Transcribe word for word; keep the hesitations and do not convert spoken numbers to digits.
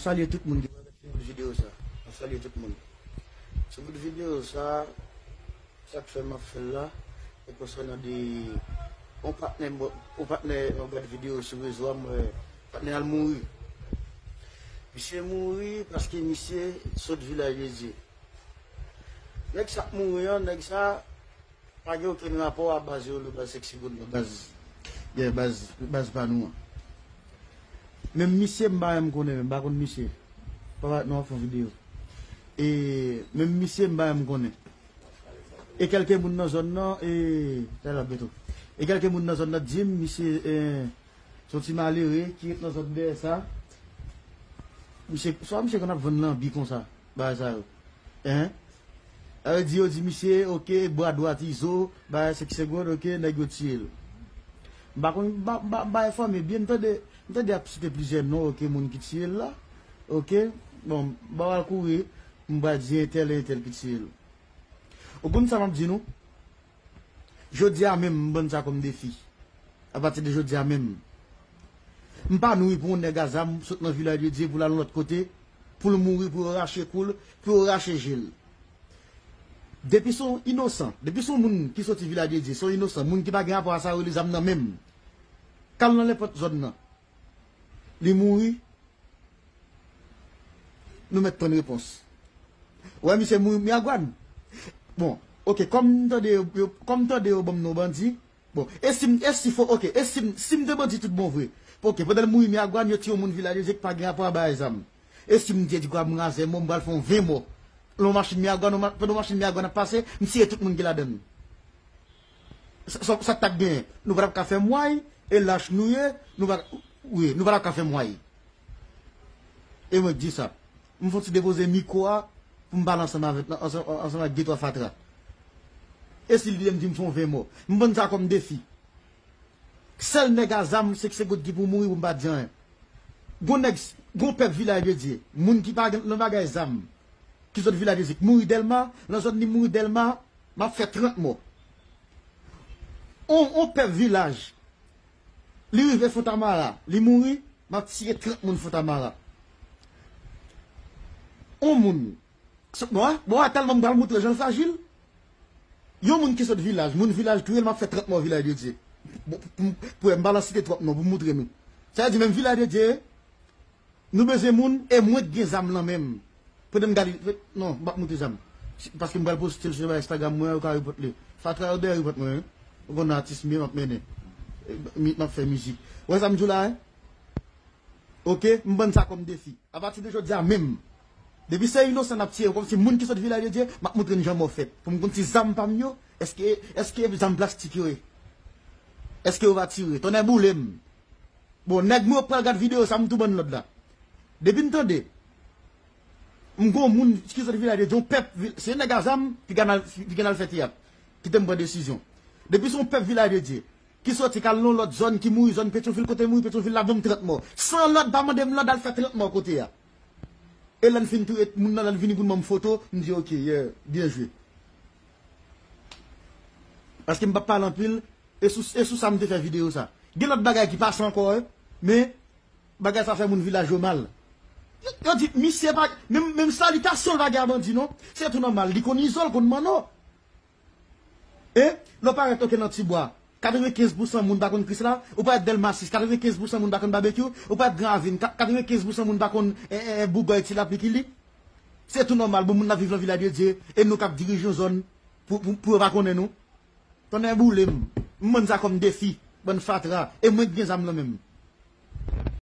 Salye tout moun ki pral gade bout videyo sa. M ap salye tout moun. Sou bout videyo sa, sa k fè m ap fè l la, e konsènan de yon patnè, yon patnè, yon gad videyo sou rezo a, m wè patnè al mouri. Misye mouri paske misye sot Vilaj de Dye. Nèg sa k mouri an, nèg sa pa gen okenn rapò a baz yo, le baz Sexy Gold, le baz, yeah, baz, baz pa nou an. Menm misye m pa menm konnen, m pa konn misye. Papa, nou ap fè yon videyo. E menm misye m pa menm konnen. E kèlke moun nan zòn nan, e, tèl ap beto. E kèlke moun nan zòn nan di m, misye, e, se yon ti malere ki ret nan zòn dèyè sa. Misye, swa misye konn ap vann lanbi konsa, bagay sa yo. Hein? Sa vle di, yo di misye, oke, bra dwat Izo, bagay Sexy Gold, oke, nèg yo tiye l. M pa konn, m pa, m pa, m pa enfòme byen, m tande, m tande y ap site plizyè non, oke, moun ki tiye l la. Oke, bon, m pa pral kouri, m pral di entèl e entèl ki tiye l. Ou konn sa m ap di nou? Jodi a menm, m ban n sa kòm defi. Apati de jodi a menm, m pa nouri pou yon nèg a zam sot nan Vilaj de Dye pou l al yon lòt kote, pou l mouri, pou yo rache kou l, pou yo rache je l. Depi se yon inosan, depi se yon moun ki soti Vilaj de Dye, se yon inosan, moun ki pa gen rapò a sa yo rele zam nan menm, k al nan nenpòt zòn nan, li mouri, nou mèt tann repons. Ou wè misye mouri Miragwàn. Bon, oke, kòm m tande yo, yo, kòm m tande yo ban m non bandi, bon, e si m, e si fo, oke, e si m, si m te bandi tout bon vre. Oke, pandan l mouri Miragwàn, yo tiye yon moun Vilaj de Dye ki pa gen rapò a bagay zam. E si m te di kwa m razè mò, m pral fè yon ven mò. Lè yon machin Miragwàn, yon ma-, pandan yon machin Miragwàn ap pase, m tiye tout moun ki ladan l. Sa, sa, sa k t ap genyen? Nou pa t ap ka fè m way, e lach nou ye, nou pa, wi, nou pa t ap ka fè m way. E mwen k di sa. M fè yon ti depoze mikwo a pou m pale ansanm avèk, ansanm, ansanm ak de twa fatra. E si l vle m di m fè yon ven mò? M ban n sa kòm defi. Sèl nèg a zam, se, se Sexy Gold ki pou mouri pou m pa di anyen. Gon nèg, gon pèp Vilaj de Dye, moun ki pa gen nan bagay zam, ki sot Vilaj de Dye, ki mouri Dèlma, nan zòn li mouri Dèlma, m ap fè trant mò. On, on pèp Vilaj, li rive Fontamara, li mouri, m ap tiye trant moun Fontamara. On moun, bon, bon, tèlman m pral moutre jan l frajil. Yon moun ki sot Vilaj, moun Vilaj touye l, m ap fè trant mò Vilaj de Dye. Bon, pou, pou, pou m pa lan site twòp non, pou m moutre nou. Sa vle di, menm Vilaj de Dye, nou bezwen moun, e mwen k gen zam nan men m. Pandan m gade, non, m p ap moutre zam. Paske m pral poste l sou Instagram mwen, ou ka repòt li. Fatra yo dèyè repòt mwen, wi. Ou konn atis m ye, m ap mennen. E, mi, m ap fè mizik. Ou wè sa m di w la, wi? Oke, m ban n sa kòm defi. Apati de jodi a menm, depi se inosan n ap tiye, kòmsi moun ki sot Vilaj de Dye, m ap moutre n jan mò fèt. Pou m konn si zam pa m yo, èske, èske zam plastik yo ye? Èske yo va tire? Tonnè boule m. Bon, nèg mwen yo pral gad videyo sa, m tou ban n lòd la. Depi n tande, m gon moun ki sot Vilaj de Dye, yon pèp, vil-, se nèg a zam ki gen al, ki gen al fè teyat. Kite m pran desizyon. Depi se yon pèp Vilaj de Dye, ki soti k al nan lòt zòn, ki mouri zòn Petyonvil, kote mouri Petyonvil la, ban m trant mò. San lòd, pa mande m lòd al fè trant mò kote a. E lè n fin touye moun nan, lè n vini pou n ban m foto, m di, oke, yeah, byen jwe. Paske m p ap pale anpil, e sou, e sou sa m te fè videyo sa. Gen lòt bagay ki pase ankò, wi, men bagay sa fè moun Vilaj yo mal. Yo, yo di, misye pa, menm, menm salitasyon l pa gen a bandi, non. Se tou nòmal, li konn Izo, l konn Manno. E, lè w parèt, oke, nan Tibwa, katrevenkenz pousan moun pa konn Krisla, ou parèt Dèlma sis, katrevenkenz pousan moun pa konn Babekyou, ou parèt Gran Ravin, ka-, katrevenkenz pousan moun pa konn, e, e, e, Bougòy, Ti Lapli, Kili. Se tou nòmal, bon, moun nan viv nan Vilaj de Dye, e nou k ap dirije yon zòn pou, pou, pou yo pa konnen nou. Tonnè boule m, m ban n sa kòm defi, bann fatra, e mwen k gen zam nan men m.